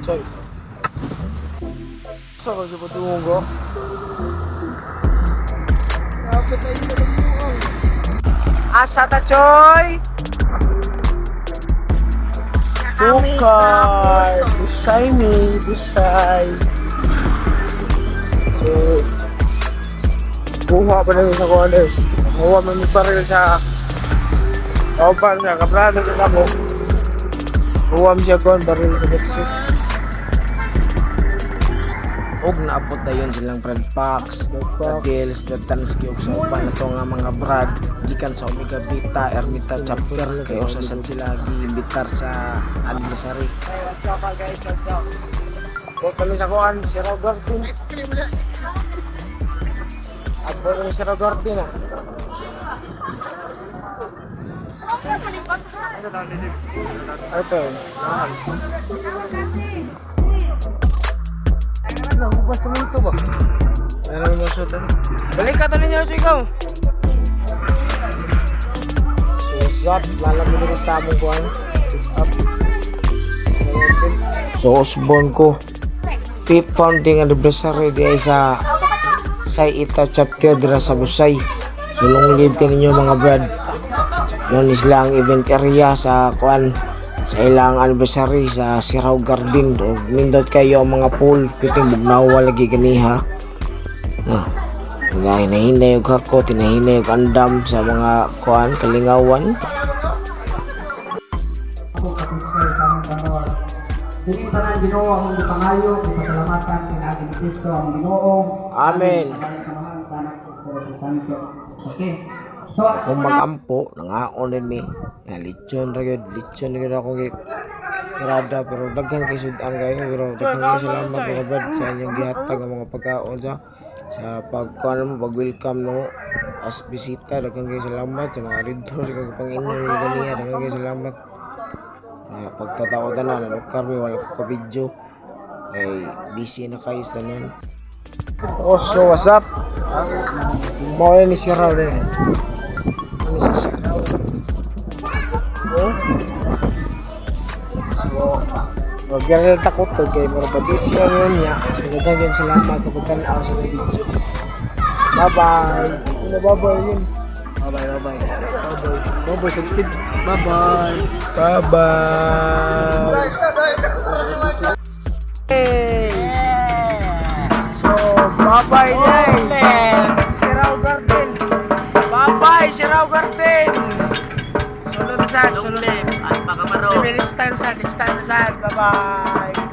Choy. Sa ka sa patunggo? Asa ta, Choy? Bukar! Busay mi, busay. So, kuha pa namin sa corners. Kuha man mi paril sa kauban sa kabrado sa namo. Kuha mi siya kuhan baril sa Nexus. Og naabot dayon silang Brad Pax, Brad Pax. Gils, the Tanski ug sa uban nato nga mga Brad gikan sa Omega Beta Ermita chapter kay usa sad sila giimbitar sa anniversary. Hey, what's up, guys? What's up? Kuha kami sa kuhan, si Robertin. Ice cream na. Abot kami si Robertin ah. Ano to? Nahubas sa ito ba? Ano naman siya? Balik ka to ninyo, ikaw. So, what's up? Lalamig rin sa among kuhan. What's up? So usbon ko fifth founding anniversary di ay sa Sai Ita chapter dira sa Busay. So long live kaninyo, mga brad. Yun sila ang event area sa kuan sa ilang anniversary sa Sirao Garden. O nindot kayo ang mga pool, piting bugnawa lagi ganiha. Ah, hinahinay og hakot, hinahinay og andam sa mga kuan kalingawan. Ako katisay sa among Panginoon. Dili tanan Ginoo akong gipangayo, gipasalamatan pinaagi ni Kristo ang Ginoo. Amen. Sa samahan sa Anak sa Espiritu Santo. Okay. So, Kung magampo, nangaon din mi. Ya, lechon ra gyud, lechon ra gyud ako gi tirada, pero daghan kay sudan kayo, pero daghan kay salamat, mga brad, sa inyong gihatag ang mga pagkaon sa pagkuan mo, pag welcome no as bisita. Daghan kay salamat sa mga ridor sa kag panginom ni ganiya. Daghan kay salamat. Ah, pagtatao tanan nalukar mi, wala ko ka video kay busy na kayo sa tanan. Oh, so what's up? Mao ni si Raul din. Ano si Sirao? Oh. So, wag yan lang takot to kay mura pa busy ano niya. So, daghan salamat sa pagtan-aw sa video. Bye-bye. Ano, bye-bye yun? Bye-bye, bye-bye. Bye-bye. Bye-bye, 16. Bye-bye. Bye-bye. Hey! So, bye-bye day! Sirao Garden! Bye-bye, Sirao Garden! Sulod sad, sulod. At pakamaro. Next time sad, next time sad. Bye-bye!